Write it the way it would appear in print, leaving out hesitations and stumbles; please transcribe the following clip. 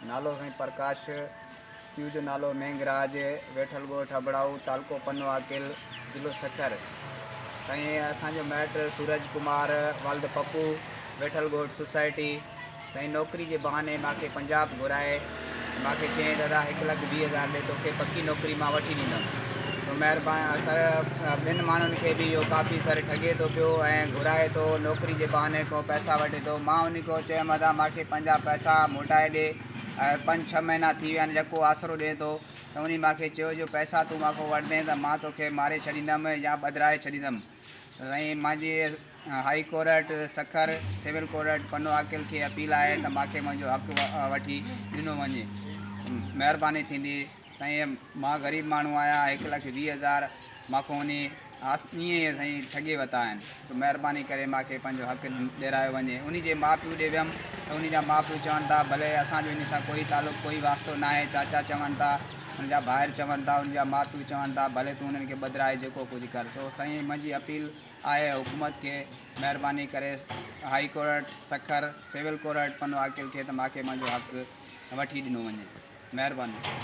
نالو سائين پرڪاش، پيء جو نالو مينگهراج، ويٺل ڳوٺ ابڙائو، تعلقو پنو عاقل، ضلعو سکر. سائين اسان جو مائٽ سورج ڪمار ولد پپو، ويٺل ڳوٺ سوسائٽي، سائين نوڪري جي بهاني مان کي پنجاب گهرائي مان کي چيائين دادا هڪ لک 20 هزار ڏي توکي پڪي نوڪري مان وٺي ڏيندم. سو مهربان سر ٻين ماڻهن کي به اهو ڪافي سر ٺڳي ٿو پيو ۽ گهرائي ٿو نوڪري جي بهاني کان پئسا وٺي ٿو. مان ان کي چيم ادا مان کي پنهنجا پئسا موٽائي ڏي ۽ پنج ڇهه مهينا ٿي ويا آهن يڪو آسرو ڏئين ٿو ته انهي مان کي چيو جو پئسا تون مان کان وٺندين ته مان توکي ماري ڇڏيندم يا ٻڌرائي ڇڏيندم. سائين مانجي high court Sukkur civil court Pano Aqil کي اپيل آهي ته مان کي منهنجو حق وٺي ڏنو وڃي مهرباني ٿيندي. سائين مان غريب ماڻهو آهيان هڪ لک 20 هزار مان کان انهي ائين ئي سائين ٺڳي وتا آهن ته مهرباني ڪري مان کي پنهنجو حق ڏيرايو وڃي. انهي جي ماء پيء ڏي ويم ته انهي جا ماء پيء چون ٿا ڀلي اسان جو انهي سان ڪوئي تعلق ڪوئي واسطو ناهي. چاچا چون ٿا، ان جا ڀائر چون ٿا، ان جا ماء پيء چون ٿا ڀلي تون انهن کي ٻڌرائي جيڪو ڪجهه ڪر. سو سائين منهنجي اپيل آهي حڪومت کي مهرباني ڪري high court Sukkur civil court Pano Aqil کي ته مان کي منهنجو حق وٺي ڏنو وڃي. مهرباني.